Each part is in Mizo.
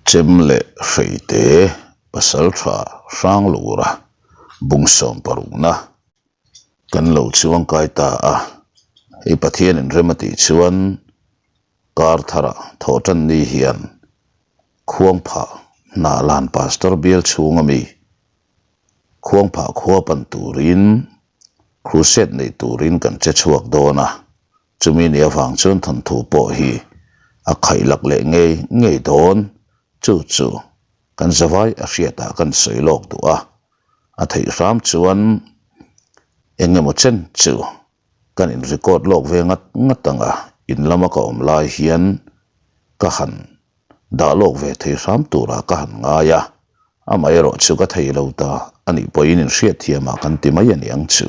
Chem leh Hreite Pasaltha Hranglura bungsawm parukna kan lo chuangkai ta a, hei Pathianin rem a tih chuan kar tharah thawh tan ni hian Khuangphah Hnahlan Pastor bial chhunga mi Khuangphah khua pan turin Crusade nei turin kan che chhuak dawn a, chumi ni avang chuan thawnthu pawh hi a khaihlak leh ngei ngei dawn. Chu chu kan zavai a hriatah kan sawi lawk duh a, a theih hram chuan eng emaw chen chu kan in record lawk ve ngat ngat ang a, in lama ka awm lai hian ka han dah lawk ve thei hram turah ka han ngai a, amaherawh chu ka thei lo ta a nih pawhin inhriatthiamah kan ti mai a ni ang chu.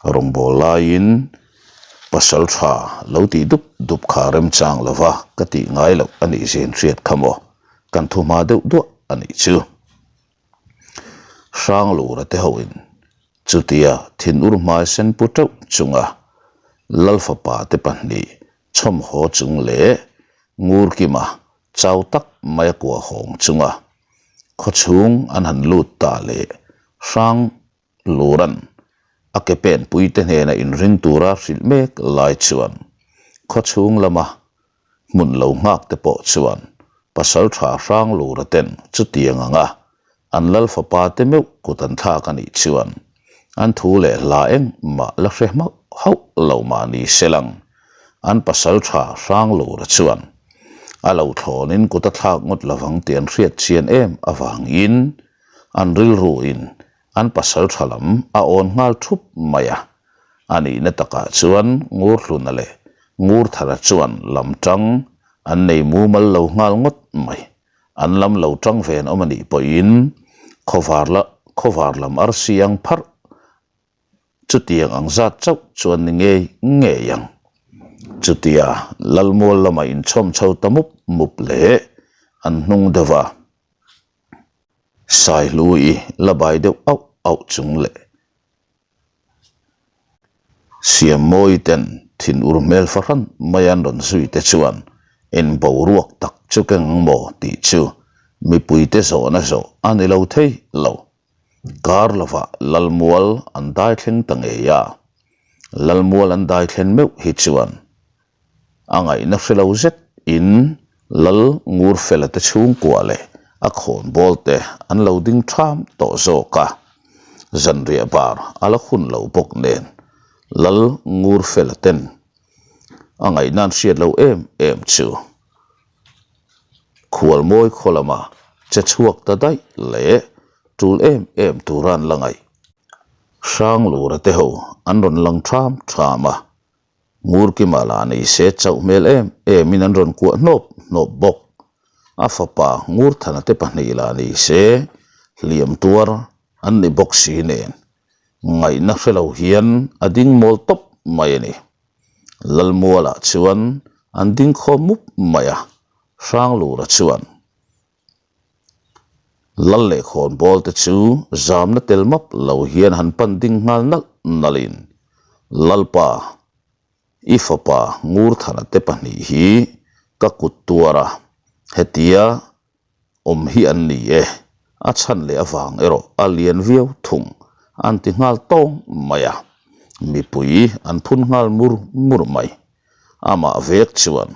Rawngbâwl laiin pasal tha lo tih dup dup kha remchang lova ka tih ngai loh a nih zia inhriat kha maw, kan thu hma deuh duah a nih chu. Hranglura te hoin chutia thinur hmai sen pu teuh chunga Lalfapa te pahnih chhawmhaw chung leh Ngurkima chau tak mai a kua hawng chunga khawchhung an han lut ta leh Hranglura'n a ke penpuite hnena inring tura hrilh mek lai chuan khawchhung lama hmun lo nghak te pawh chuan Pasaltha Hranglura ten chutiang anga an lal fapa te meuh kut an thlak a nih chuan an thu leh hla engmah la hre hmauh hauh lo mah ni se lang. An pasaltha Hranglura chuan a lo thlawnin kut a thlak ngawt lovang tih an hriat chian em avangin an rilruin an pasaltha lam a awn nghal thup mai a. A nihna takah chuan Ngurhluna leh Ngurthara chuan lam tang an nei mumal lo nghal ngawt mai. An lam lo tang ve an awm a nih pawhin khawvar la khawvar lam arsi ang pharh chutiang ang zat chauh chuan ni ngei ngei ang. Chutia Lalmual lama inchhawm chho ta mup mup leh an hnung deuh a. Saihlui la bai deuh auh auh chung leh Siammawi ten thinur hmel fahran mai an rawn zui te chuan en boruak tak chu keng ang maw tih chu mipuite zawhna zawh a ni lo thei lo. Kar lovah Lalmual an dai thleng ta ngei a, Lalmual an dai thlen meuh hi chuan A ngaihna hre lo zet in Lal Ngurfela te chhungkua leh a khawnbawl te an lo ding ṭham tawh zawk a, zanriah bar a la hun lo bawk nen Lal Ngurfela ten a ngaihna an hriat lo em em chu Khualmawi khaw lama che chhuak ta daih leh ṭul em em tura an la ngaih. Hranglura te ho an rawn lang ṭham ṭham a, Ngurkima lah nei se chauh hmel em em in an rawn kuah hnawp hnawp bawk. A fapa Ngurthana te pahnih lah nei se hliam tuar an ni bawk si nen ngaihna hre lo hian a ding mawl tawp mai a ni. Lalmualah chuan an ding khawm mup mai a, Hranglura chuan Lal leh khawnbawl te chu zamna tel map lo hian han pan ding nghal nalh nalh in, Lalpa, i fapa Ngurthana te pahnih hi ka kut tuar a, hetia awm hi an ni e, a chhan leh avang erawh a lian viau thung an ti nghal tawng mai a, mipui an phun nghal mur mur mai. Amah vek chuan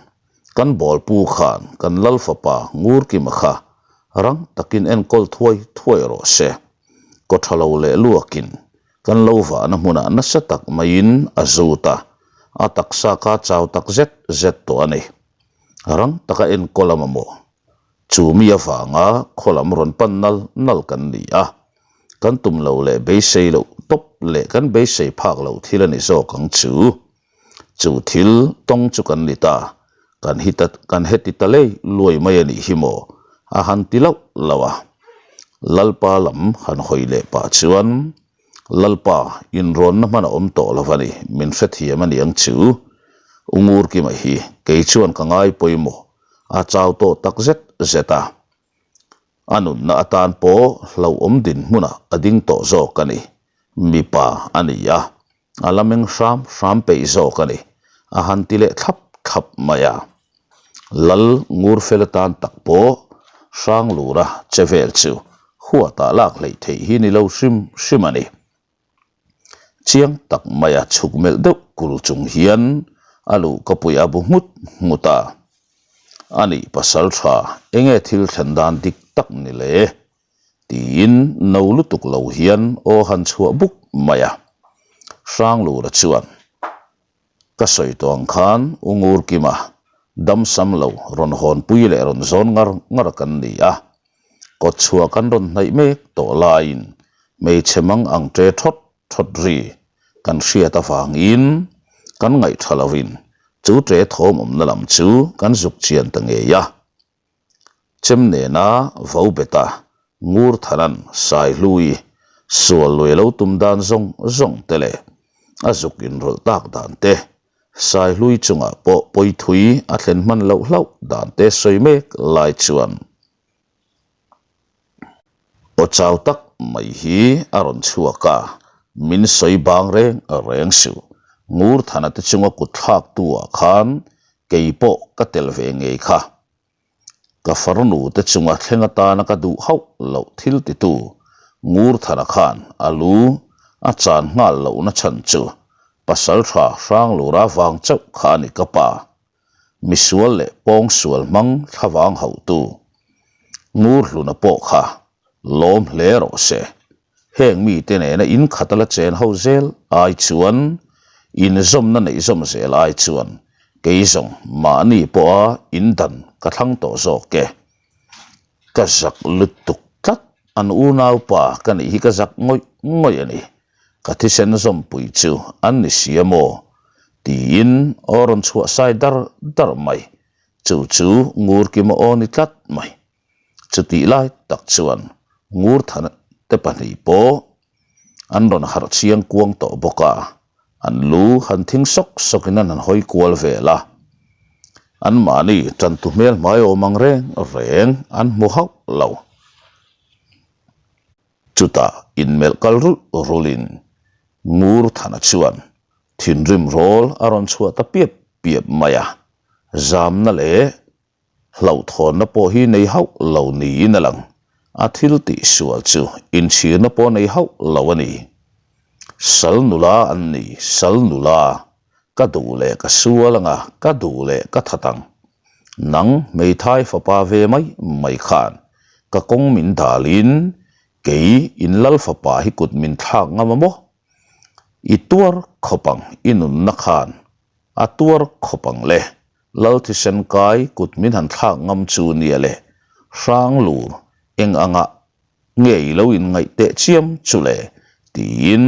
Kan bawlpu khan kan lal fapa Ngurkima kha rang takin enkawl thuai thuai rawh se. Kaw tha lo leh luakin kan lo vahna hmunah nasa tak maiin a zut a, a taksa kha chau tak zet zet tawh a ni. Rang taka enkawl a mamawh. Chu mi avanga khaw lam rawn pan nal nal kan ni a, kan tum lo leh beisei loh tawp leh kan beisei phak loh thil a ni zawk ang chu. Chu thil tawng chu kan ni ta, kan hi ta kan heti ta lei luai mai a nih hi maw? A han ti loh loh a. Lalpa lam han hawi leh pah chuan, Lalpa, inrawnna hman a awm tawh lo va ni, min hrethiam a ni ang chu. U Ngurkima hi kei chuan ka ngai pawimawh, a chau tawh tak zet zet a. A nunna atan pawh hlauhawm dinhmunah a ding tawh zawk a ni, mipa a ni a. A la meng hram hram peih zawk a ni, a han ti leh thlap thlap mai a. Lal Ngurfel atan tak pawh Hranglura che vel chu huatah lak hleih theih hi ni lo hrim hrim a ni. Chiang tak maia chhuk melh deuh kul chung hian a luh ka pui a bu nghut nghut a. A nih pasal tha enge thil thlen dan dik tak ni le? Tiin no lutuk lo hian aw han chhuah buk mai a. Hranglura chuan Ka sawi tawh ang khan U Ngurkima damsam lo rawn hawnpui leh rawn zawn ngar ngar kan ni a. Kawtchhuah kan rawn hnaih mek tawh laiin hmeichhe mang ang ṭe ṭhawt ṭhawt ri kan hriat avangin kan ngaihṭha lovin chu ṭe thawm awmna lam chu kan zuk chian ta ngei a. Chem nena vo bet a, Ngurthana'n Saihlui sual lui lo tum dan zawng zawng te leh a zuk inrawlh tak dan te, Saihlui chungah pawh pawithui a thlen hman loh hlauh dan te sawi mek lai chuan aw chau tak mai hi a rawn chhuak a, min sawi bang reng reng suh. Ngurthana te chunga kut thlak tu ah khan kei pawh ka tel ve ngei kha. Ka farnu te chunga thleng atana ka duh hauh loh thil titu Ngurthana khan a lu a chan nghal lohna chhan chu Pasaltha Hranglura vang chauh kha a ni ka pa. Misual leh pawngsual hmang thlavang hauhtu Ngurhluna pawh kha lawm hle rawh se. Heng mite nena in khat a la chen ho zel ai chuan inzawmna neih zawm zel ai chuan kei zawng mahni pawha in dan ka thlang tawh zawk e. Ka zak lutuk tlat an unaupa ka nih hi ka zak ngawih ngawih a ni. Ka thisen zawmpui chu an ni si a maw? tiin aw rawn chhuah sai dar dar mai. Chu chu Ngurkima aw ni tlat mai. Chutih lai tak chuan Ngurthana te pahnih pawh an rawn harh chiang kuang tawh bawk a, an lu han thing sawk sawkin an han hawi kual vel a. Anmahni tantu hmel hmai awm ang reng reng an hmu hauh lo. Chutah inmelh kal rulh rulhin Ngurthana chuan thinrim rawl a rawn chhuah ta piap piap mai a, zamna leh hlauhthawnna pawh hi nei hauh lo niin a lang. A thil tih sual chu inchhirna pawh nei hauh lo a ni. Sal nula an ni, sal nula. Ka duh leh ka sual anga, ka duh leh ka that ang. Nang hmeithai fapa ve mai mai khan ka kawng min dalin kei in lal fapa hi kut min thlak ngam a maw? I tuar khawp ang i nunna khan a tuar khawp ang le. Lal thisen kai kut min han thlak ngam chu nia le. Hranglur eng angah nge i lo inngaih teh chiam chu le? tiin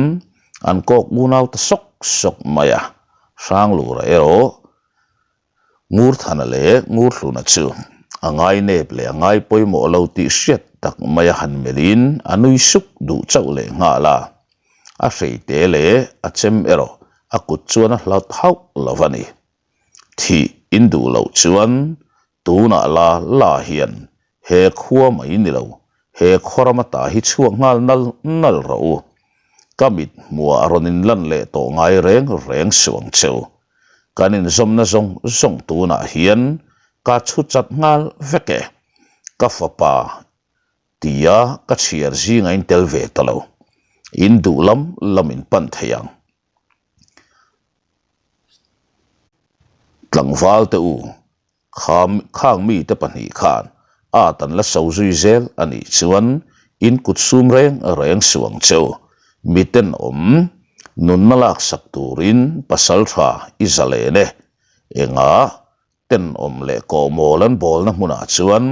an kawk unau ta sawk sawk mai a. Hranglura erawh Ngurthana leh Ngurhluna chu a ngainep leh a ngai pawimawh lo tih hriat tak mai a han melhin a nui suk duh chauh leh nghal a. A hreite leh a chem erawh a kut chuan a hlat hauh lo a ni. Thih in duh loh chuan tunah la la hian he khua mai ni lo, he khawram ata hi chhuak nghal nal nal rawh u. Ka mit hmuah a rawn inlan leh tawh ngai reng reng suh ang cheu. Kan inzawmna zawng zawng tunah hian ka chhu chat nghal vek e. Ka fapa tia ka chhiar zinga in tel ve ta lo. In duh lam lam in pan thei ang. Tlangval te u, kham khang mite pahnih khan at an la so zui zel a nih chuan in kut sum reng reng suh ang che u. Miten awm nunna laksak turin pasal tha i za len e. Engah Tenawm leh kawhmawl an bawlna hmunah chuan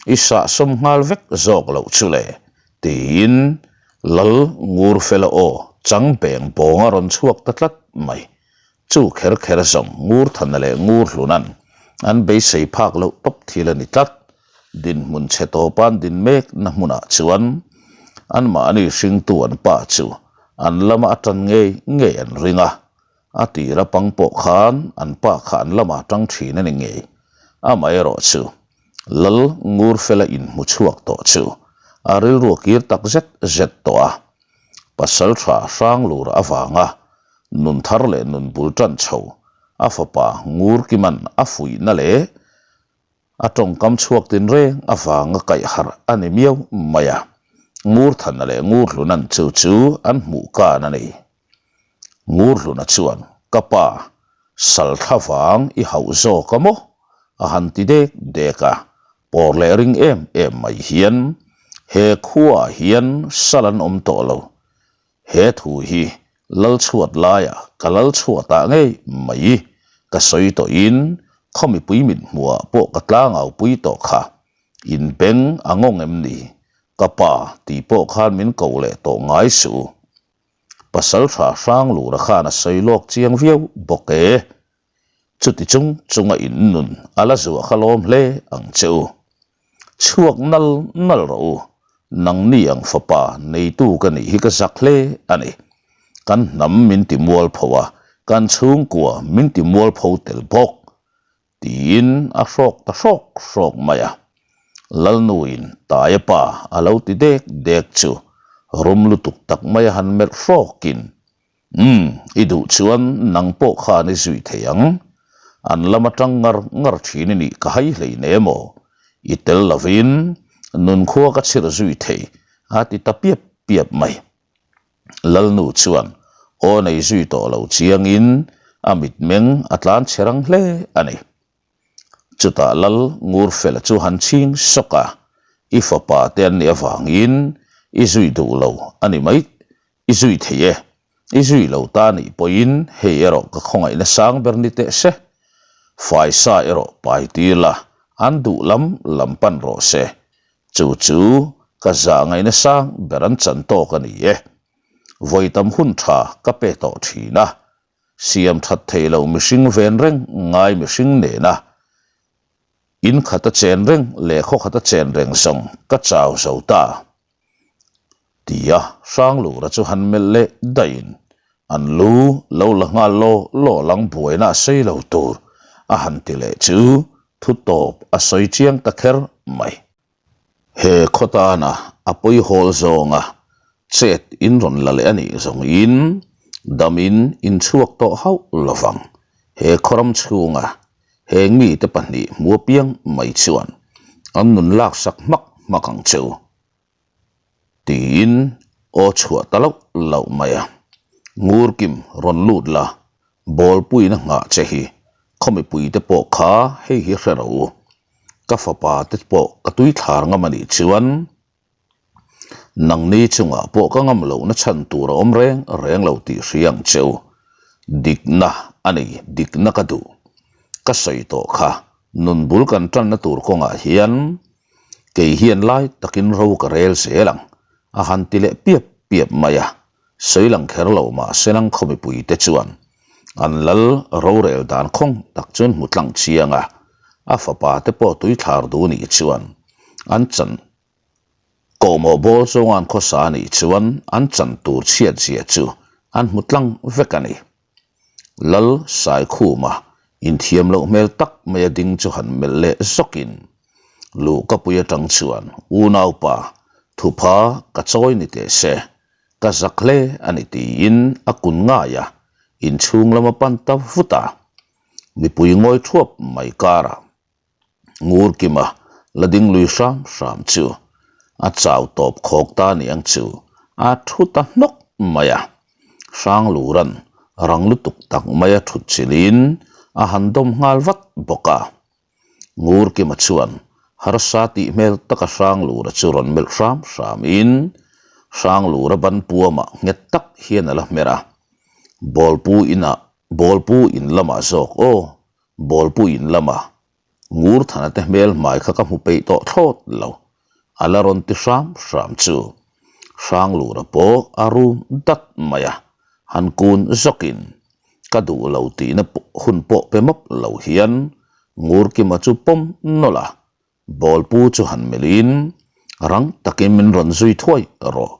i sahsawm nghal vek zawk loh chu le, tiin Lal Ngurfela aw chang beng bawng a rawn chhuak ta tlat mai. Chu kher kher zawng Ngurthana leh Ngurhluna'n an beisei phak loh tawp thil a ni tlat. Dinhmun chhe tawpa'n din mekna hmunah chuan anmahni hringtu an pa chu an lama a tan ngei ngei an ring a. A tir a pang pawh khan an pa kha an lamah tang thin a ni ngei. Amaherawh chu Lal Ngurfela inhmu chhuak tawh chu a rilru a kir tak zet zet tawh a. Pasaltha Hranglur avanga nun thar leh nun bul tan chho a fapa Ngurkiman a fuihna leh. A tawngkam chhuak tinreng avanga kaih harh a ni miau mai a, Ngurthana leh Ngurhluna'n chu chu an hmuh kan a ni. Ngurhluna chuan, Ka pa, sal thla vang i hauh zawk a maw? a han ti dek dek a, pawr leh ring em em mai hian, He khuaah hian sal an awm tawh lo, He thu hi Lalchhuat laia ka Lalchhuatah ngei mai ka sawi tawhin khaw mipui mit hmuhah pawh ka tlangaupui tawh kha. In beng a ngawng em ni? Ka pa tih pawh khan min ko leh tawh ngai suh u. Pasaltha Hranglura khan a sawi lawk chiang viau bawk e. Chuti chung chunga in nun a la zuah kha lawm hle ang che u. Chhuak nal nal rawh u, nangni ang fapa neitu ka nih hi ka zak hle a ni. Kan hnam min ti mualpho a, kan chhungkua min ti mualpho tel bawk, tiin a hrawk ta hrawk hrawk mai a. Lalnuin Taia pa a lo ti dek dek chu rum lutuk tak maia han melh hrawkin Umm, i duh chuan nang pawh khan i zui thei ang. An lam atang ngar ngar thin i nih ka hai hlei ne maw? I tel lovin nunkhua ka chhir zui thei a ti ta piap piap mai. Lalnu chuan aw nei zui tawh lo chiangin a mitmeng a tlan chhe rang hle a ni. Chutah Lal Ngurfela chu han chhing sawk a, I fapa te an nih avangin i zui duh lo a ni mai, i zui thei e, i zui lo ta nih pawhin hei erawh ka khawngaihna sang ber ni teh se. Faisa erawh pai tir la, an duh lam lam pan rawh se. Chu chu ka zah ngaihna sang ber an chan tawk a ni e. Vawi tam hun tha ka pe tawh thin a, Siam that theih loh mihring ven reng ngai mihring nena in khata chen reng leh khaw khata chen reng zawng ka chau zo ta tia Hranglura chu han melh leh daihin an lu lo la nghal law law lang buaina a sawi lo tur a han ti leh chu thu tawp a sawi chiang ta kher mai. He khaw tana a pawihawl zawnga chet in rawn la leh a nih zawngin damin in chhuak tawh hauh lovang. He khawram chhunga heng mite pahnih hmu apiang mai chuan an nun laksak hmak hmak ang che u. Tiin aw chhuah ta loh loh mai a. Ngurkim rawn lut la, bawlpuiin a nghah che hi khaw mipuite pawh kha hei hi hre rawh u. Ka fapa te pawh ka tui thlar ngam a nih chuan nangni chungah pawh ka ngam lohna chhan tur a awm reng reng lo tih hria ang che u. Dikna a ni, dikna ka duh. Ka sawi tawh kha nun bul kan tanna tur kawngah hian Kei hian lai takin ro ka rel zel ang, a han ti leh piap piap mai a. Sawi lang kher lo mah se lang khaw mipuite chuan an lal rorel dan khawng tak chuan hmu tlang chiang a, a fapa te pawh tuithlar duh nih chuan an chan kawhmawh bawl zawnga an khawsa nih chuan an chan tur chhiat zia chu an hmu tlang vek a ni. Lal Saikhuma inthiam loh hmel tak mai a ding chu han melh leh zawkin Luhkapui atang chuan unaupa thupha ka chawi ni teh se, ka zak hle a ni tiin a kun ngai a, inchhung lam a pan ta vut a, mipui ngawi thuap mai karah Ngurkima la ding lui hram hram chu a chau tawp khawk ta niang chu a thu ta hnawk mai a. Hranglura'n rang lutuk tak maia thut chilhin a han dawm nghal vat bawk a. Ngurkima chuan harsa tih hmel taka Hranglura chu rawn melh hram hramin Hranglura ban puamah nghet tak hian a la hmer a. Bawlpu inah Bawlpu in lamah zawk aw Bawlpu in lama Ngurthana te hmel hmai kha ka hmu peih tawh thlawt lo, a la rawn ti hram hram chu. Hranglura pawh a rum dat mai a, han kun zawkin ka duh lo tihna hun pawh pe mawp lo hian Ngurkima chu pawm nawlh a, Bawlpu chu han melhin rang takin min rawn zui thuai rawh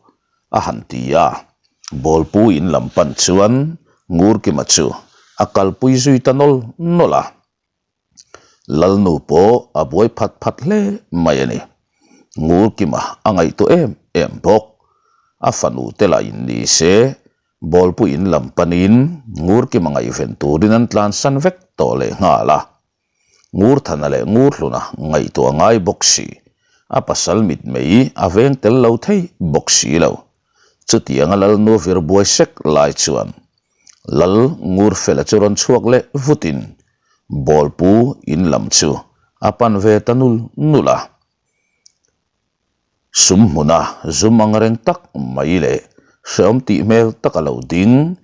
a han ti a. Bawlpu in lam pan chuan Ngurkima chu a kalpui zui ta nawl nawl a. Lalnu pawh a buai phat phat hle mai a ni. Ngurkima a ngaihtuah em em bawk. A fanu te lah in ni se, Bawlpu in lam panin Ngurkima ngaihven turin an tlansan vek tawh leh nghal a. Ngurthana leh Ngurhluna ngaihtuah ngai bawk si, a pasal mitmei a veng tel lo thei bawk si lo. Chutianga Lalnu vir buai sek lai chuan Lal Ngurfela chu rawn chhuak leh vutin Bawlpu in lam chu a pan ve ta nul nul a. Sum hmuna zum ang reng tak mai leh hrehawm tih hmel tak a lo ding,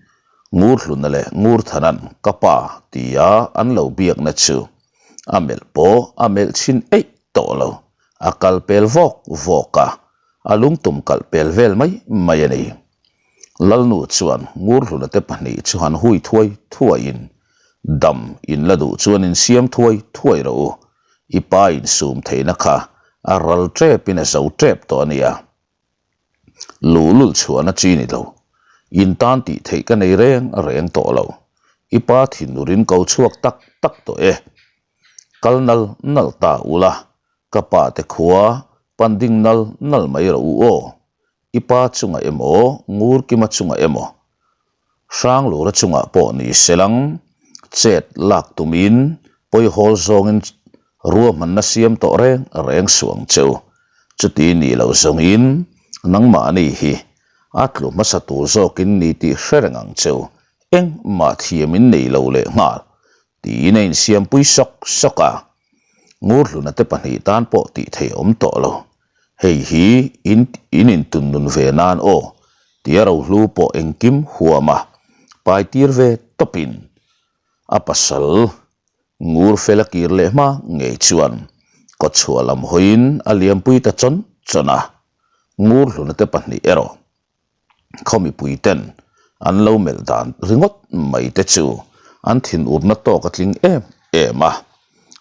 Ngurhluna leh Ngurthana'n ka pa tia an lo biakna chu a melh pawh a melh chhin eih tawh lo, a kal pel vawk vawk a, a lungtum kalh pel vel mai mai a ni. Lalnu chuan Ngurhluna te pahnih chu han hui thuai thuaiin, Dam in la duh chuan insiam thuai thuai rawh u, I pa insum theihna kha a ral tepin a zo tep tawh a nia. Luhlul chhuahna chi ni lo. In tan tih theih ka nei reng reng tawh lo. I pa thinur in ko chhuak tak tak tawh e. Kal nal nal ta ula, ka pa te khua pan ding nal nal mai rawh u aw. I pa chungah emaw, Ngurkima chungah emaw, Hranglura chungah pawh ni selang, chet lak tumin pawihawl zawngin ruahmanna siam tawh reng reng suh ang cheu. Chuti ni lo zawngin nangmahni hi a tlu hmasa tur zawkin ni tih hre reng ang cheu, engmah thiamin nei lo leh nghal Tiin a insiampui sawk sawk a, Ngurhluna te pahnih tan pawh tih theih awm tawh lo. Hei hi in in intun nun ve nan aw tia rohlu pawh engkim huam a, paitir ve tawpin a pasal Ngur fel a kir leh hma ngei chuan kawtchhuah lam hawiin a liampui ta chawn chawn a, Ngurhluna te pahnih erawh Khaw mipui ten an lo melh dan ringawt mai te chu an thinurna tawk a tling em em a,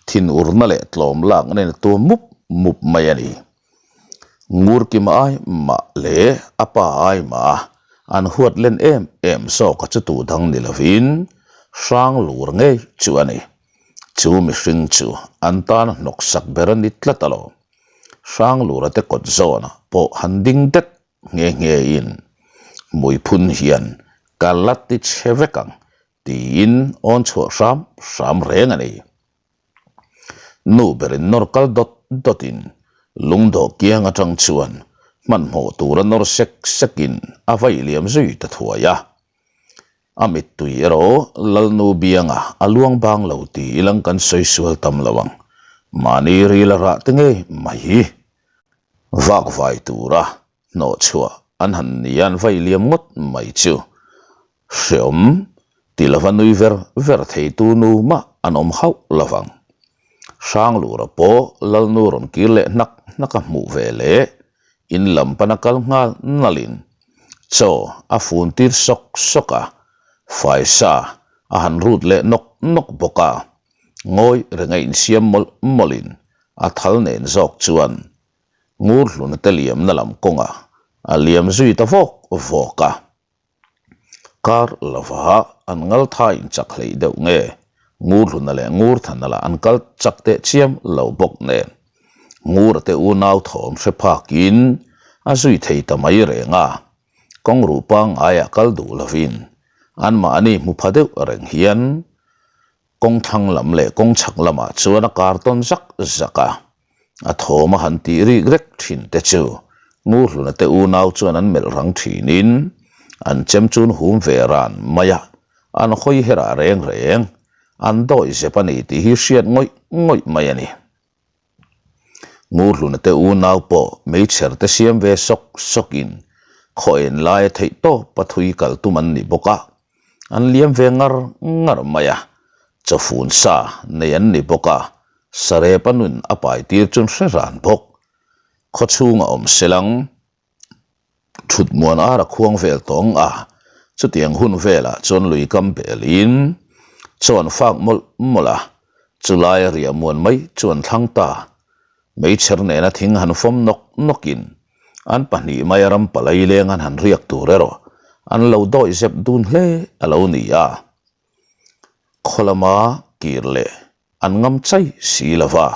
thinurna leh tlawm lak nen a tuam mup mup mai a ni. Ngurkima ai mah leh a pa ai mah a an huat len em em zawk a chu tu dang ni lovin hrang lur ngei chu a ni. Chu mihring chu an tan a hnawksak ber a ni tlat alawm. Hrang lura te kawt zawnah pawh han ding det Nghe nghe in hmui phun hian ka la ti chhe vek ang tiin awn chhuah hram hram reng a ni. Nu berin nawr kal dawt dawt in lungdawh kiang atang chuan hmanhmawh tura nawr sek sek in a vaih liam zui ta thuai a. A mittui erawh Lalnu bianga a luang bang lo ti ilang kan sawi sual tam lo ang. Mahni ril a rah te ngei mai hi. Vak vai tura hnawh chhuah an han ni an vai liam ngawt mai chu hreawm ti lova nui ver ver theitu nu mah an awm hauh lo vang. Hranglura pawh Lalnu rawn kir leh hnak hnak a hmuh ve leh in lam pana kal nghal nalhin chaw a fun tir sawk sawk a, faisa a han rut leh nawk nawk bawk a. Ngawi reng a insiam mawlh mawlhin a thal nen zawk chuan Ngurhluna te liamna lam kawngah a liam zui ta vawk vawk a. Kar lova an ngal tha inchak hleih deuh nge Ngurhluna leh Ngurthana lah an kal chak teh chiam lo bawk nen Ngura te unau thawm hre phakin a zui thei ta mai reng a, kawngruh pangaiah kal duh lovin anmahni hmu pha deuh reng hian Kawng thlang lam leh kawng chhak lamah chuan a kar tawn zak zak a, a thawm a han tih rik rek thin te chu Ngurhluna te unau chuan an melh rang thinin an chem chun hum ve ran mai a, an hawi herah reng reng an dawih zep a ni tih hi hriat ngawih ngawih mai a ni. Ngurhluna te unau pawh meichher te siam ve sawk sawkin khaw en laia theih tawp a thui kal tum an ni bawk a, an liam ve ngar ngar mai a, chawfun sa nei an ni bawk a, sarep a nun a pai tir chun hre ran bawk. Khaw chhunga awm selang. Thut muan ar a khuang vel tawng a, chutiang hun velah chuan lui kam belin chuan fak mawlh mawlh a, chulai a riah muan mai chu an thlang ta. Meichher nena thing han fawm nawk nawkin an pahnih maia ram palai leng an han riak tur erawh an lo dawih zep dun hle a lo ni a. Khaw lama kir leh An ngam chai si lo va,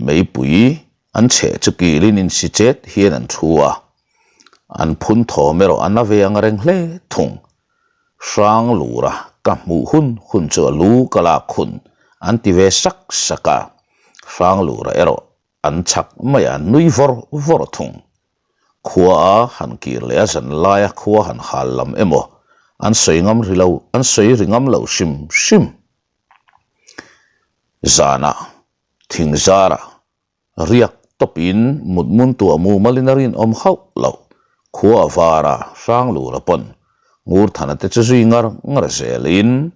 meipui an chheh chu kilin insi chet hian an thu a, an phun thawm erawh a na ve ang reng hle thung. Hrang lura ka hmuh hun hun chu a lu ka lak hun an ti ve sak sak a, Hranglura erawh an chak mai a, an nui vawr vawr thung. Khua a han kir leh a zan laia khua han hal lam emaw an sawi ngam ri lo, an sawi ri ngam lo hrim hrim. Zanah thingzarah Riak tawpin mutmun tuah mumalin a rinawm hauh lo. Khua a var a, Hranglura pawn Ngurthana te chu zui ngar ngar zelin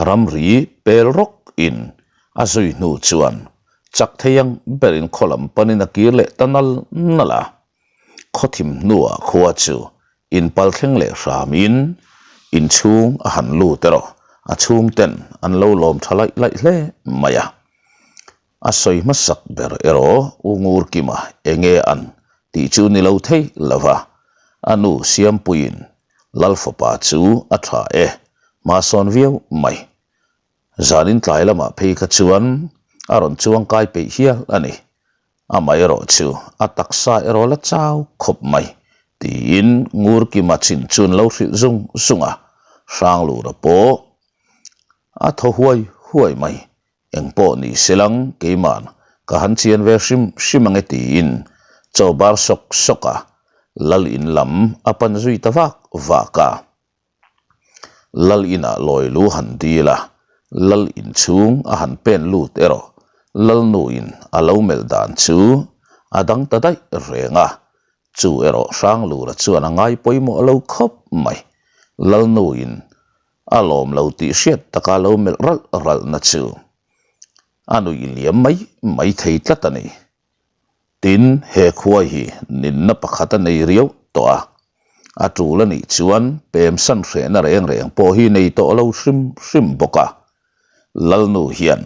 ramri pel rawk in a zui hnu chuan chak thei ang berin khaw lam panin a kir leh ta nal nal a. Khaw thim hnuah khua chu inpal thleng leh hramin inchhung a han lut erawh a chhungten an lo lawm tha laih laih hle mai a. A sawi hmasak ber erawh U Ngurkima enge an tih chu ni lo thei lo va, a nu Siampuiin Lal fapa chu a tha e, hma sawn viau mai. Zanin tlai lamah phei kha chuan a rawn chuang kai peih hial a ni. Amaherawh chu a taksa erawh la chau khawp mai tiin Ngurkima chin chu an lo hrilh zung zung a, Hranglura pawh a thaw huai huai mai. Eng pawh ni se lang keima'n ka han chian ve hrim hrim ange tiin chaw bar sawk sawk a, Lal in lam a pan zui ta vak vak a. Lal inah lawi lu han dil a, Lal in chhung a han pen lut erawh Lal nuin a lo melh dan chu a dang ta daih reng a, chu erawh Hranglura chuan a ngai pawimawh lo khawp mai. Lal nuin A lawm lo tih hriat taka lo melh ralh ralhna chu a nuih liam mai mai thei tlat a ni. Tin, he khua hi ninna pakhat a nei riau tawh a, a tul a nih chuan pemsan hrehna reng reng pawh hi nei tawh lo hrim hrim bawk a. Lalnu hian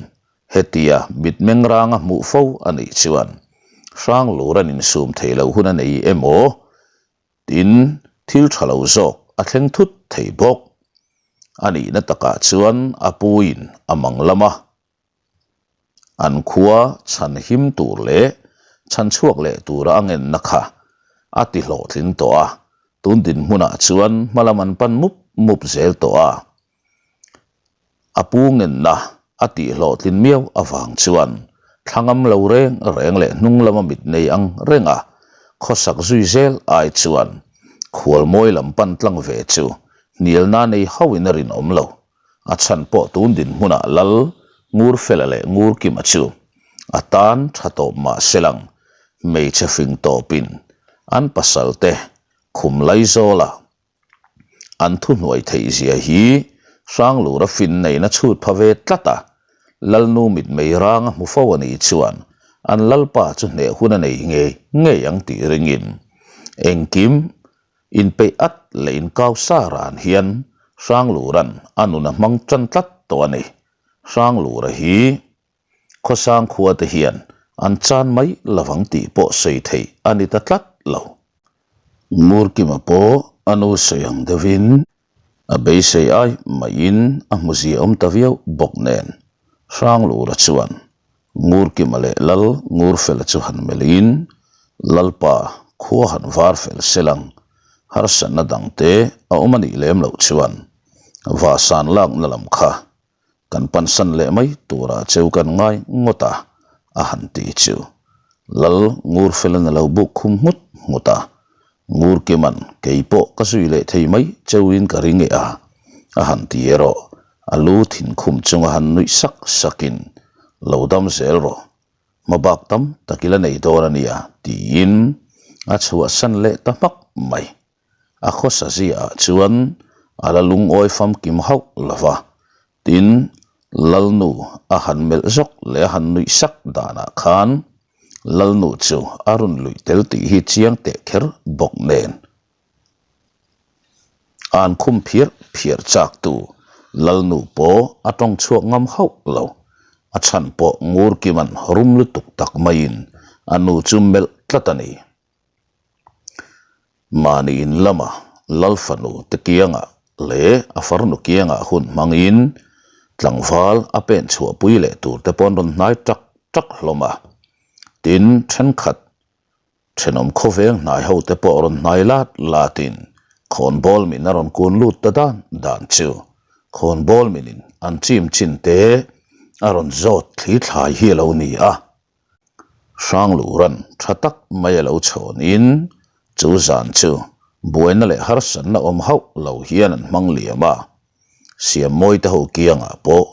hetia mitmeng ranga hmuh fo a nih chuan Hranglur an insum thei lo hun a nei emaw Tin, thil tha lo zawk a thleng thut thei bawk. A nihna takah chuan a puiin a mang lam a, an khua chhan him tur leh chhan chhuak leh tura a ngenna kha a ti hlawhtling tawh a, tun dinhmunah chuan hmalam an pan mup mup zel tawh a. A pu ngenna a tih hlawhtlin miau avang chuan thlangam lo reng reng leh hnung lama mit nei ang renga khawsak zui zel ai chuan khualmawi lam pan tlang ve chu hnialna nei hauhin a rinawm lo. A chhan pawh tun dinhmunah Lal Ngurfela leh Ngurkima chu a tan tha tawp mah se lang hmeichhe fing tawpin an pasalte khum Laizawla An thuhnuai theih zia hi Hranglura fin neihna chhut pha ve tlat a, Lalnu mitmei rang a hmu fo a nih chuan an Lalpa chu hneh hun a nei ngei ngei ang tih ringin engkim inpeih at leh inkau sa ran hian Hranglura'n a nun a hmang tan tlat tawh a ni. Hranglura hi Khawsang khua te hian an chan mai lovang tih pawh sawi theih a ni ta tlat lo. Ngurkima pawh a nu sawi ang deuhin a beisei ai maiin a hmu zia awm ta viau bawk nen Hranglura chuan Ngurkima leh Lal Ngurfela chu han melhin Lalpa khua han var fel selang harsatna dangte a awm a nih lem loh chuan Vahsan lakna lam kha Kan pansan leh mai turah cheu kan ngai ngawt a, a han ti chu. Lal Ngurfelan a lo buk khum nghut nghut a. Ngurkiman kei pawh ka zui leh thei mai cheuin ka ring e a, a han ti erawh a lu thin khum chunga han nuih sak sakin, Lo dam zel rawh, hmabak tam tak i la nei dawn a nia, tiin a chhuahsan leh ta hmak mai. A khawsa ziaah chuan a la lungawi famkim hauh lo va, tin, Lalnu a han melh zawk leh a han nuih sak danah khan Lalnu chu a rawn luih tel tih hi chiang teh kher bawk nen. An khum phiar phiar chaktu Lalnu pawh a tawng chhuak ngam hauh lo, a chhan pawh Ngurkima'n rum lutuk tak maiin a nu chu melh tlat a ni. Mahni in lama Lal fanu te kiangah leh a farnu kiangah hun hmangin tlangval a pen chhuahpui leh tur te pawh an rawn hnai tak tak hlawm a. Tin, thenkhat thenawm khawveng hnai ho te pawh rawn hnai lat latin khawnbawl min a rawn kun lut ta dan dan chu khawnbawl minin an chim chin te. a rawn zawt thli thlai hi a lo ni a. Hranglura'n tha tak mai a lo chhawnin chu zan chu buaina leh harsatna awm hauh lo hian an hmang liam a. Siammawite ho kiangah pawh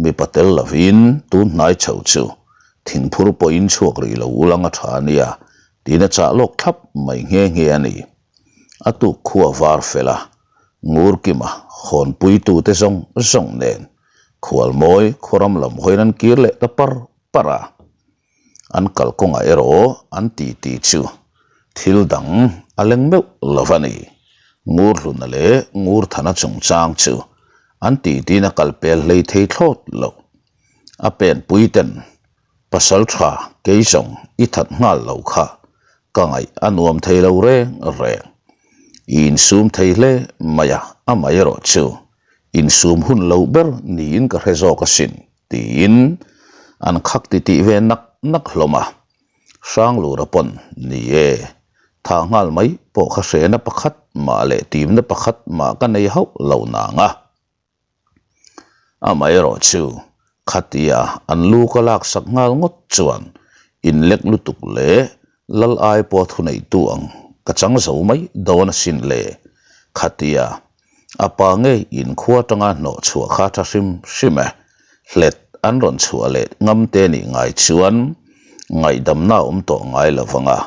mipa tel lovin tun hnai chho chu thingphur pawhin chhuak rih lo ulang a tha a nia tiin a chah lawk thlap mai nghe nghe a ni. A tuk khua var fel a, Ngurkima hawnpuitute zawng zawng nen Khualmawi khuaram lam hawiin an kir leh ta par par a. An kalkawngah erawh an titi chu thil dang a leng meuh lo a ni. Ngurhluna leh Ngurthana chungchang chu an titiin a kal pel hlei thei thlawt lo. A penpui ten pasal tha kei zawng i that nghal lo kha ka ngaih a nuam thei lo reng reng. I insum thei hle mai a, amaherawh chu insum hun lo ber niin ka hre zawk asin. Tiin an khak titih ve nak nak hlawm a. Hranglura pawn ni e, tha nghal mai pawh kha hrehna pakhat mah leh timna pakhat mah ka nei hauh lo nang a. Amaherawh chu khatia an lu ka laksak nghal ngawt chuan inlek lutuk leh Lal ai pawh thuneihtu ang ka chang zo mai dawn asin le. Khatia a pa ngei inkhua atanga hnawh chhuah kha tha hrim hrim e. Hlet an rawn chhuah leh ngam te nih ngai chuan ngaihdamna a awm tawh ngai lo vang a,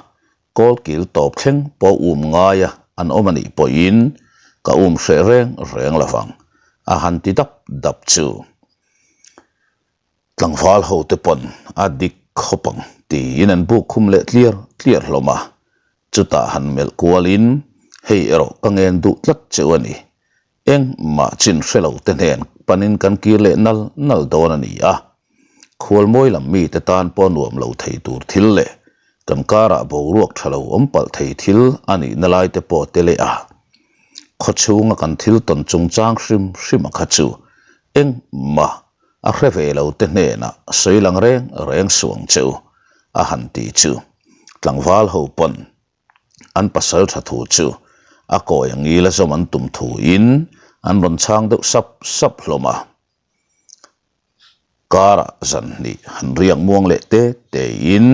kawlkil tawp thleng pawh um ngaia an awm anih pawhin ka um hreh reng reng lo vang a han ti dap dap chu. Tlangval ho te pawn a dik khawp ang tiin an buk khum leh tliar tliar hlawm a, chutah han melh kualin hei erawh ka ngen duh tlat cheu a ni. Engmah chin hre lo te hnen panin kan kir leh nal nal dawn a ni a, khualmawi lam mite tan pawh nuam lo thei tur thil leh kan karah boruak tha lo awm palh thei thil a nihna lai te pawh te leh a. Khawchhunga kan thil tawn chungchang hrim hrim a kha chu engmah A hre ve lo te hnenah sawi lang reng reng suang che u, a han ti chu. Tlangval ho pawn an pasal tha thu chu a kawi a ngil a zawm an tum thu in an rawn chhang deuh sap sap hlawm a. Karah zan hnih han riak muang leh te te in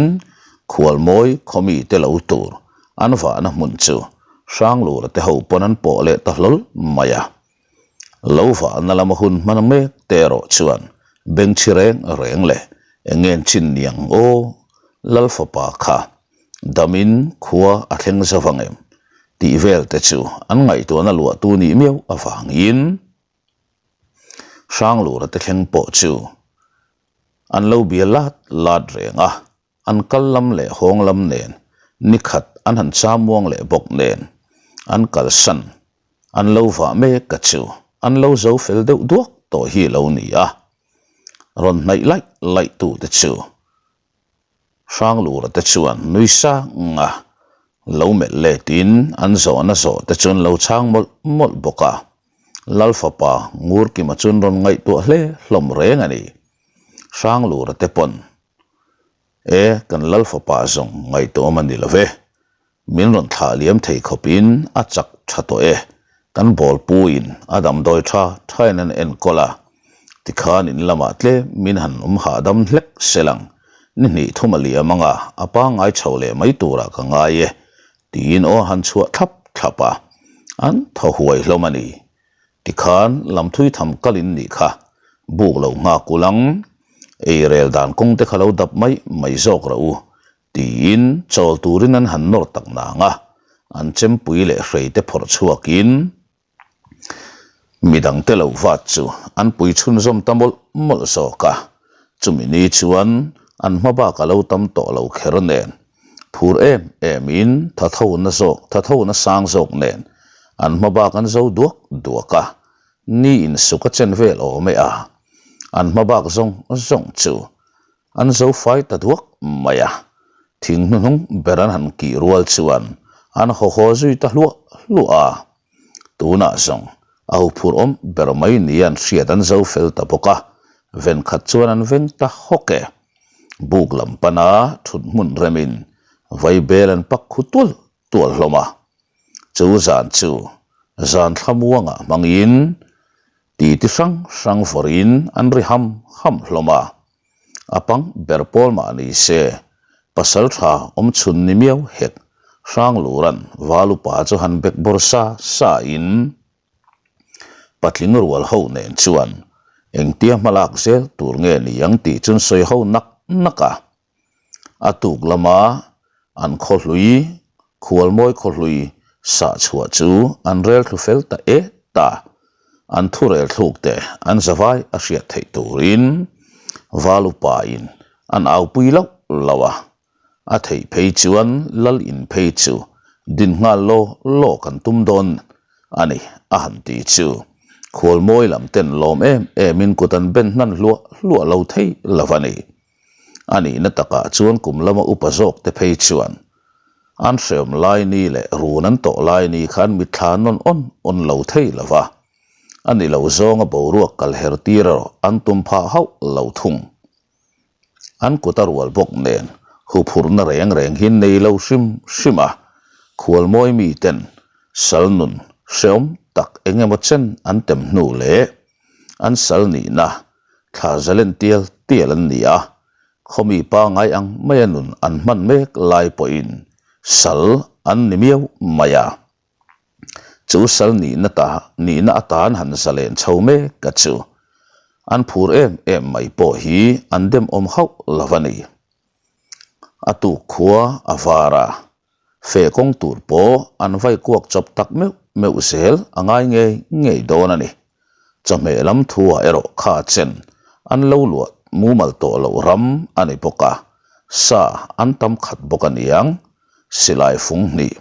Khualmawi khawmi te lo tur an vahna hmun chu Hranglura te ho pawn an pawh leh ta hlawl mai a. Lo vahna lama hun hman mek te erawh chuan bengchhi reng reng leh eng ngen chin niang aw Lal fapa kha damin khua a thleng zo vang em tih vel te chu an ngaihtuahna luahtu nih miau avangin Hranglura te thleng pawh chu an lo bia lat lat reng a. An kal lam leh hawng lam nen nikhat an han cham muang leh bawk nen an kalsan an lo vah mek ka chu an lo zo fel deuh duak tawh hi lo ni a. Rawn hnaih laih laih tu te chu Hranglura te chuan nui sang a lo melh let in an zawhna zawh te chuan lo chhang mawlh mawlh bawk a. Lal fapa Ngurkima chuan rawn ngaihtuah hle hlawm reng a ni. Hranglura te pawn E, kan Lal fapa zawng ngaihtuahawm a ni lo ve. Min rawn thlah liam thei khawpin a chak tha tawh e. Kan bawlpuiin a damdawi tha thain an enkawl a, tikhan in lamah tlem min han awm hahdam hlek sel ang. Ni hnih thum a liam anga a pangngai chho leh mai turah ka ngai e, tiin aw han chhuah thlap thlap a, an thaw huai hlawm a ni. Tikhan lamthui tham kal in nih kha buk lo nghak ul ang, ei rel dan kawng te kha lo dap mai mai zawk rawh u tiin chawl turin an han nawr tak nang a, an chempui leh hrei te phawrh chhuakin midang te lo vat chu an pui chhunzawm ta mawlh mawlh zawk a, chumi ni chuan an hma bak a lo tam tawh lo kher nen. Phur em em in thathona zawk thathona sang zawk nen an hma bak an zo duak duak a, ni in suk a chen vel awm e a, an hma bak zawng zawng chu an zo fai ta duak mai a, thing hnuhnung ber an han kih rual chuan an haw haw zui ta hluah hluah a, tunah zawng a huphurh awm ber mai ni an hriat an zo fel ta bawk a, venkhat chuan an veng ta hawk e. Buk lam pana thut hmun remin vaibel an pak khu tual tual hlawm a. Chu zan chu zan thlamuangah hmangin. Titi hrang hrang vawrin an ri ham ham hlawm a. A pang ber pawl mah ni se, pasal tha awm chhun ni miau hek Hranglura'n Valupa chu han bek bawr sa sa in patling rual ho nen chuan engtia hmalak zel tur nge ni ang tih chuan sawi ho nak nak a. A tuk lama an khawhlui, khualmawi khawhlui sah chhuah chu an rel thlu fel ta et ta. An thu rel thluk te an zavai a hriat theih turin Valupa in an aupui loh loh a. A theih phei chuan lal in phei chu din nghal law law kan tum dawn a ni a han ti chu khualmawi lam ten lawm em em in kut an ben hnan hluah hluah lo thei lo a ni. A nihna takah chuan kum lama upa zawk te phei chuan an hreawm lai ni leh run an tawh lai ni khan mitthla nawn awn awn lo thei lo va, a ni lo zawnga boruak kal her tir erawh an tum phah hauh lo thung. An kut a rual bawk nen huphurhna reng reng hi nei lo hrim hrim a, khualmawi miten sal nun hreawm tak eng emaw chen an tem hnu leh an sal nihna thla zalen tial tial an ni a, khawmi pangai ang maia nun an hman mek lai pawhin sal an ni miau mai a. Chu sal nihna ta nihna atan han zalen chho mek a chu an phur em em mai pawh hi an demawm hauh lo a ni. A tuk khua a var a, Feh kawng tur pawh an vai kuak chawp tak meuh meuh zel a ngai ngei ngei dawn a ni. Chawhmeh lam thuah erawh kha chen an lo luah mumal tawh loh ram a ni bawk a, sa an tam khat bawk a niang. Silai fung hnih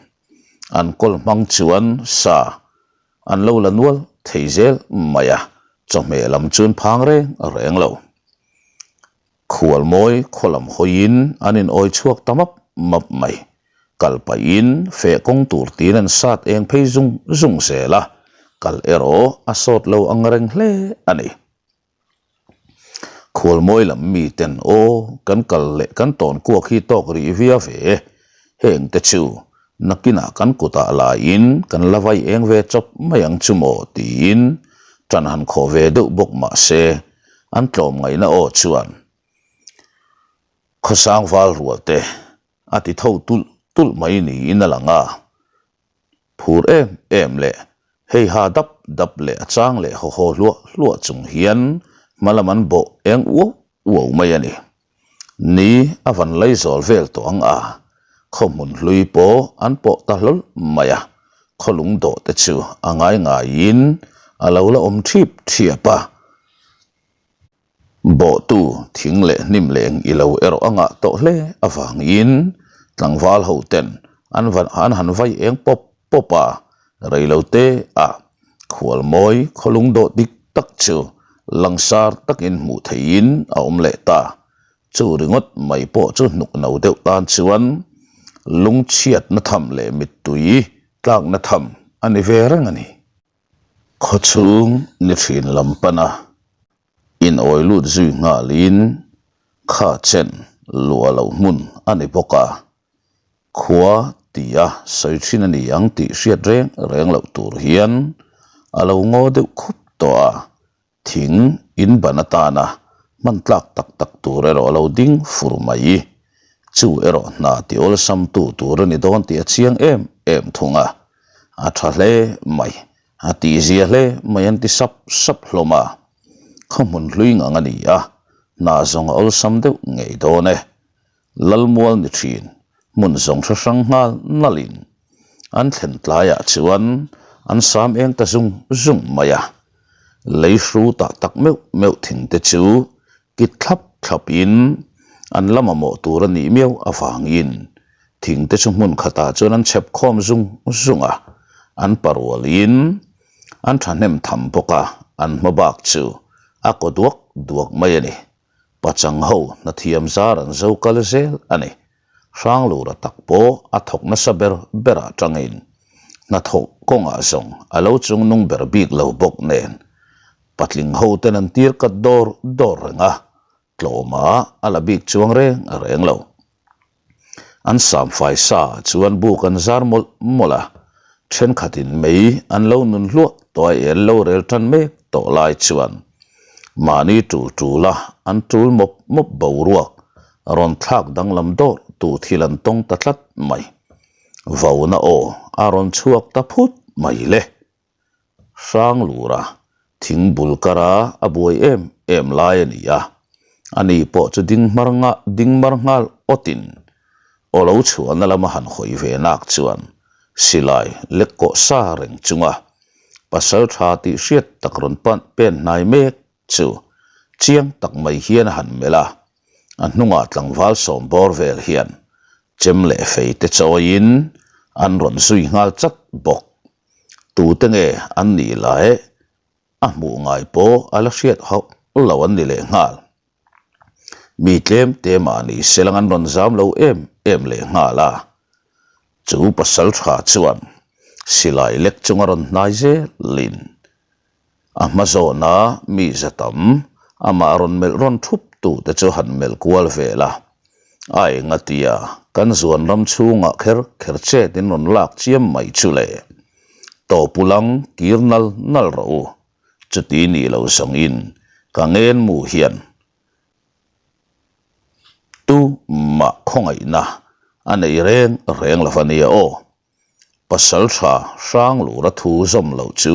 an kawl hmang chuan sa an lo la nual thei zel mai a, chawhmeh lam chuan phang reng reng lo. Khualmawi khaw lam hawiin an inawi chhuak ta map map mai. Kal pahin feh kawng tur tiin an sat eng phei zung zung zel a, kal erawh a sawt lo ang reng hle a ni. Khualmawi lam miten aw kan kal leh kan tawn kuak hi tawk rih via ve, heng te chu nakinah kan kutah laiin kan la vai eng ve chawp mai ang chu maw tiin ṭan han khawh ve deuh bawk mah se, An tlawmngaihna aw chuan khawsang val rual te a ti tho tulh tulh mai niin a lang a, phur em em leh hei ha dap dap leh a chang leh haw haw hluah hluah chung hian hma lam an bawh eng uau uau mai a ni. Ni a van lei zawl vel tawh ang a, khaw hmun hlui pawh an pawh ta hlawl mai a, khaw lung dawh te chu a ngai ngaiin a lo la awm thip thiap a. Bawhtu thing leh hnim leng i lo erawh a ngah tawh hle avangin tlangval ho ten an van an han vai eng pawp pawp a, reilote a khualmawi khawlung dawh dik tak chu langsar takin hmuh theihin a awm leh ta. Chu ringawt mai pawh chu hnuk no deuh tan chuan lungchhiatna tham leh mittui tlakna tham a ni ve reng a ni. Khawchhung ni thin lam pana inawi lut zui nghalin kha chen luah loh hmun a ni bawk a, khua tia sawi thin a ni ang tih hriat reng reng loh tur hian a lo ngaw deuh khup tawh a. Thing in ban atana hman tlak tak tak tur erawh a lo ding fur mai. Chu erawh hna ti awlsam tu tur a ni dawn tih a chiang em em thung a. A tha hle mai, a tihzia hle mai an ti sap sap hlawm a. Khaw hmun hlui ngang a ni a, hna zawng a awlsam deuh ngei dawn e. Lalmual ni thin, hmun zawng hre hrang nghal nalhin an thlen tlaiah chuan an sam eng ta zung zung mai a. Lei hru tah tak meuh meuh thing te chu kit thlap thlapin an la mamawh tur a nih miau avangin thing te chu hmun khatah chuan an chhep khawm zung zung a, an parualin an thahnem tham bawk a, an hma bak chu a kaw duak duak mai a ni. Pachang ho hnathiam zar an zo kal zel a ni. Hranglura tak pawh a thawk nasa ber berah tangin hnathawh kawngah zawng a lo chung nung ber bik lo bawk nen patling ho ten an tir kat dawr dawr reng a, tlawma a la bik chuang reng reng lo. An samfai sa chuan buk an zar mawlh mawlh a, thenkhatin mei an lo nun hluah tawh a el lo rel tan mek. tawh lai chuan mahni tul tula an tul mawp mawp boruak rawn thlak danglam dawrh tu thil an tawng ta tlat mai. Vauna aw a rawn chhuak ta phut mai le. Hranglura thing bul kara a buai em em lai a ni a, ani pawh chu ding hmar ding mar nghal awtin aw lo chhuahna lama han hawi ve nak chuan silai lek kawh sa reng chunga pasal tha tih hriat tak rawn pen hnai mek chu chiang tak mai hian a han melh a, a hnungah tlangval sawm bawr vel hian chem leh fei te chawiin an rawn zui nghal chat bawk. Tute nge an nih lai a hmuh ngai pawh a la hriat hauh lo an ni leh nghal. Mi tlem te mahni selang an rawn zam lo em em leh nghal a, chu pasal tha chuan silai lek chunga rawn hnai zelin A hma zawna mi za tam, amah rawn melh rawn thup tu te chu han melh kual vel a. A enga tia kan zuan ram chhungah kher kher chet in rawn lak chiam mai chu le. Tawp ulang kir nal nal rawh u, chuti nih lo zawng in ka ngen mu hian tu mah khawngaihna a nei reng reng lo va nia aw. Pasal tha hrang lura thu zawm lo chu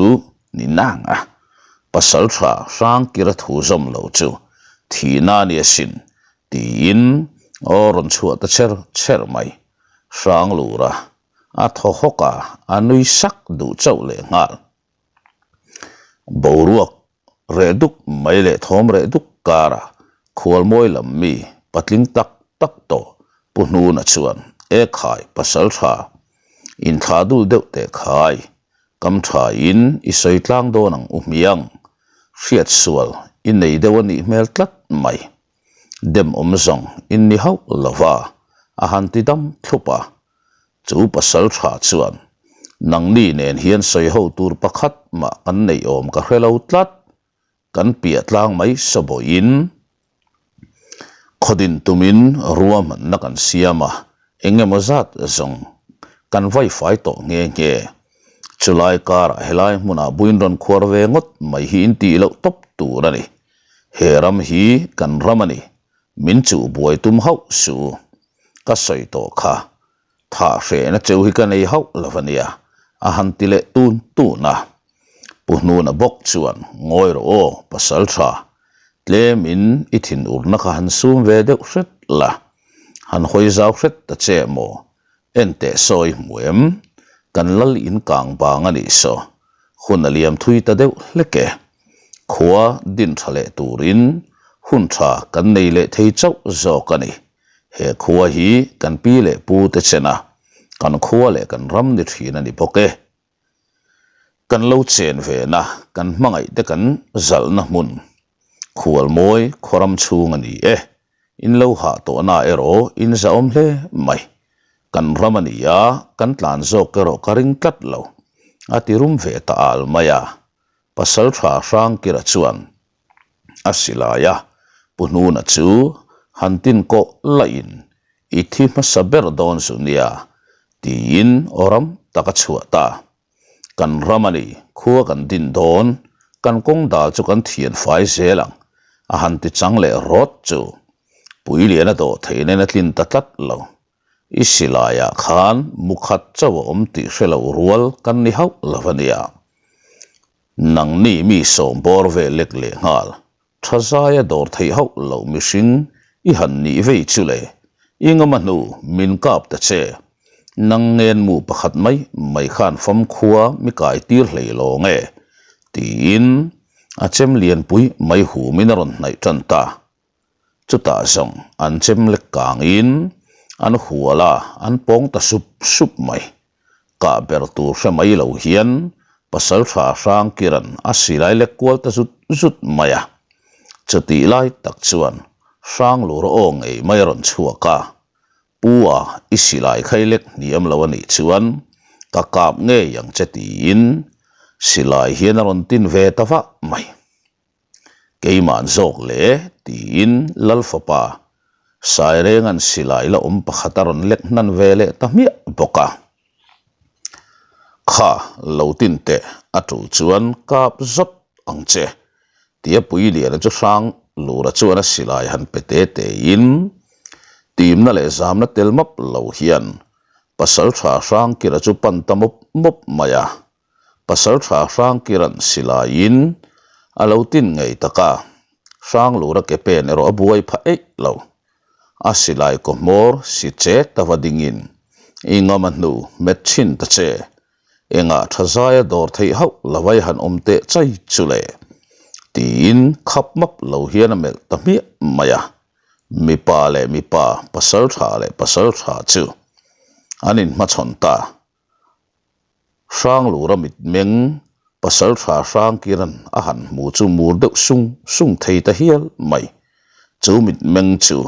ni nang a, pasal tha hrang kira thu zawm lo chu thihna a ni asin tiin aw rawn chhuah ta cher cher mai. Hrang lura a thaw hawk a, a nui sak duh chauh lehnghal. Boruak reh duk mai leh thawm reh duk kara khualmawi lam mi patling tak tak tawh Pu Hnuna chuan, E khai, pasal tha, inthlah dul deuh teh khai, kam tha in i sawi tlang dawn ang u hmiang, hriat sual i nei deuh a nih hmel tlat mai. Dem awm zawng in ni hauh lova, a han ti dam thlup a. Chu pasal tha chuan, Nangni nen hian sawi ho tur pakhat mah kan neih awm ka hre lo tlat, kan piah tlang mai sabawiin khawdin tumin ruahmanna kan siam a, eng emaw zat zawng kan vaifai tawh nghe nghe. Chulai karah helai hmunah buin rawn khuar ve ngawt mai hi in tih loh tawp tur a ni. He ram hi kan ram a ni, min chuh buai tum hauh suh. Ka sawi tawh kha, thah hrehna cheu hi ka nei hauh lo a nia, a han ti leh tun tun a. Pu Hnuna bawk chuan, Ngawi rawh aw, pasal tha, tlemin i thinurna kha han sum ve deuh hret la, han hawi zau hret ta che maw? Enteh sawi hmu em? Kan lal in kang bang a nih saw, hun a liam thui ta deuh hlek e. Khua din tha leh turin hun tha kan nei leh thei chauh zawk a ni. He khua hi kan pi leh pu te chena kan khua leh kan ram ni thin a ni bawk e. Kan lo chen ve na, kan hmangaih te kan zalhna hmun khualmawi khawram chhung a ni e. In lo hah tawhna erawh in zahawm hle mai. Kan ram a ni a, kan tlan zawk erawh ka ring tlat lo, a ti rum ve ta al mai a. Pasal tha Hrangkira chuan a silai a, Pu Hnuna chu han tin kawh lahin i thi hmasa ber dawn zu nia tiin aw ram tak a chhuah ta. Kan ram a ni, khua kan din dawn, kan kawng dal chu kan thian fai zel ang a han ti chang leh rawt chu Puiliana dawh theih nen a tlin ta tlat lo. I silaiah khan mu khat chauh a awm tih hre lo rual kan ni hauh lo a nia. Nangni mi sawm bawr ve lek leh nghal, tha zaia dawr theih hauh loh mihring i han nih vei chu le, i ngama hnu min kap ta che. Nang ngen mu pakhat mai mai khan famkhua mi kai tir hlei lawng e, tiin a chem lianpui mai humin a rawn hnaih tan ta. Chutah zawng an chem lek kangin an hual a, an pawng ta sup sup mai. Kah ber tur hre mai lo hian pasaltha Hrangkiran a silai lek kual ta zut zut mai a. Chutih lai tak chuan Hranglur aw ngei mai a rawn chhuak a, Pu a, i silai kha i lek hniam lo a nih chuan ka kap ngei ang che tiin silai hian a rawn tin ve ta vah mai. Keimahn zawk le, tiin Lal fapa Sairenga'n silai la awm pakhat a rawn lek hnan ve leh ta hmiah bawk a. Kha, lo tin teh, a tul chuan kap zawt ang che, tia Puiliana chu hrang lura chuan a silai han pe te tein timna leh zamna tel map lo hian Pasaltha Hrangkira chu pan ta mawp mawp mai a. Pasaltha Hrangkira'n silaiin a lo tin ngei tak a, Hranglura ke pen erawh a buai phah eih lo. A silai kaw hmawr si chet ta va dingin, I ngam a hnu hmet thin ta che, engah tha zaia dawr theih hauh lo vai han awm teh chai chu le? tiin khap map lo hian a melh ta hmiah mai a. Mipa leh mipa, pasaltha leh pasaltha chu an inhmachhawn ta. Hranglura mitmeng Pasaltha Hrangkiran a han hmu chu mur deuh sung sung thei ta hial mai. Chu mitmeng chu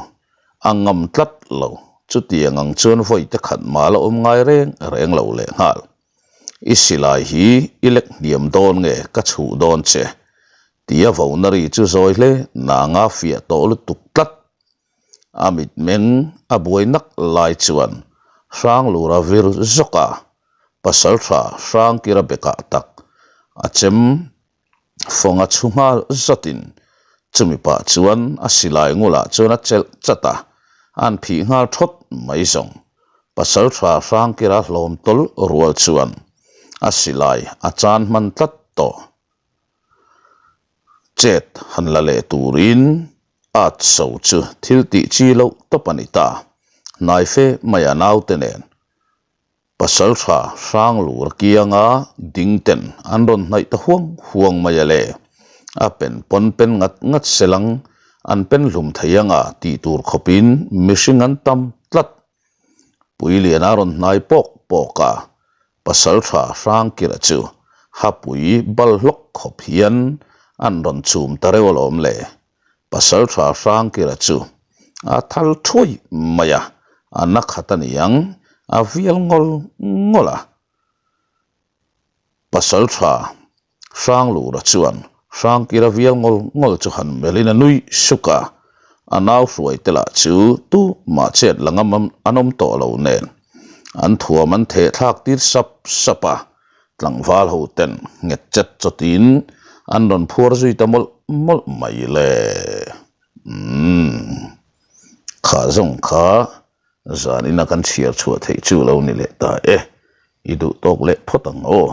a ngam tlat lo, chutiang ang chuan vawi te khat mah la awm ngai reng reng lo lehnghal. I silai hi i lek hniam dawn nge ka chhuh dawn che? Tia vona ri chu zawi hle nanga fiah tawh lutuk tlat. A mitmeng a buai nak lai chuan Hranglura vir zawk a, Pasaltha Hrangkira bekah tak a chem fawnga chhu nghal zatin chumi pah chuan a silai ngulah chuan a chelh chat a, an phih nghal thawt mai zawng. Pasaltha Hrangkira hlawm tawlh rual chuan a silai a chan hman tlat tawh. Chet han la leh turin At so chu thil tih chi loh tawp a ni ta. Hnai fe mai a naute nen Pasaltha Hranglur kianga ding ten an rawn hnaih ta huang huang mai a le. A pen pawn pen ngat ngat selang an pen hlum thei anga tih tur khawpin mihring an tam tlat. Puilian a rawn hnai pawk pawk a, Pasaltha Hrangkira chu hapui bal hlawk khawp hian an rawn chum ta reuh alawm le. Pasaltha Hrangkira chu a thal thuai mai a, a na khat a niang, a vial ngawl ngawl a. Pasaltha Hranglura chuan Hrangkira vial ngawl ngawl chu han melhin a nui suk a, a nau hruai te lah chu tu mah chet la ngam an awm tawh lo nen an thuam an theh thlak tir sap sap a, tlangval ho ten nghet chet chawtin an rawn phuar zui ta mawlh mawlh mai le. Umm. Kha zawng kha Zanina kan chhiar chhuah theih chu lo ni leh ta e, i duh tawk leh phawt ang aw.